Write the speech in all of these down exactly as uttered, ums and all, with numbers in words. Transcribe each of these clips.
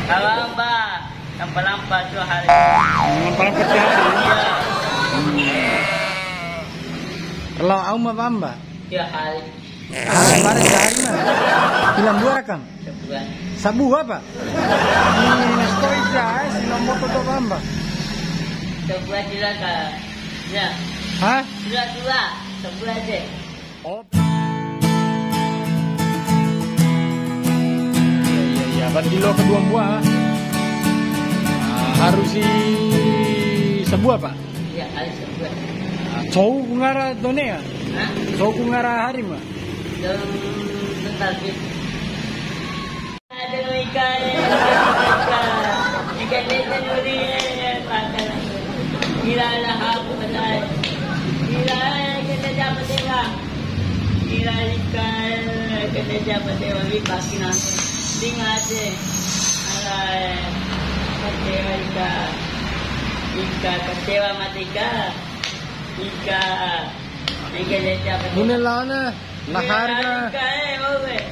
Kalau Mbak, lampa-lampa dua hari. Lampa-lampa dua hari. Iya. Kalau au ma Mbak? Dua hari. Ah, kemarin sehari mah. Bilang dua rekam. Sabua. Sabua apa? Ini story guys, nomor foto apa, Mbak? Sabua cilaka. Ya. Hah? Dua dua. Sabua aja. Oh. Iya, iya, iya. Berarti lo kedua buah. Ah, harus si sabua, Pak? Iya, harus sabua. Ah, cou ku ngara done ya? Hah? Cou ku ngara hari ma? Dong, tetap. Ada no ika, ika. Ika desa nuri, ika. Ila la hapu badai. Ila, ika desa apa dewa? Ila ika, ika desa apa dewa? Wi pasti nang. Ding aja. Alai, kecewa ika. Ika, kecewa mati ika. Ika. Ika desa apa dewa? Bune laona. Lahar ka?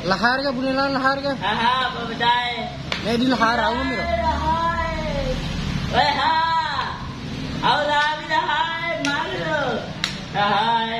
Lahar ka, bune lao lahar ka? Aha, apa badai? Ne di lahar, au miro. Lahar. Weha. Au lawi lahar, malu. Lahar.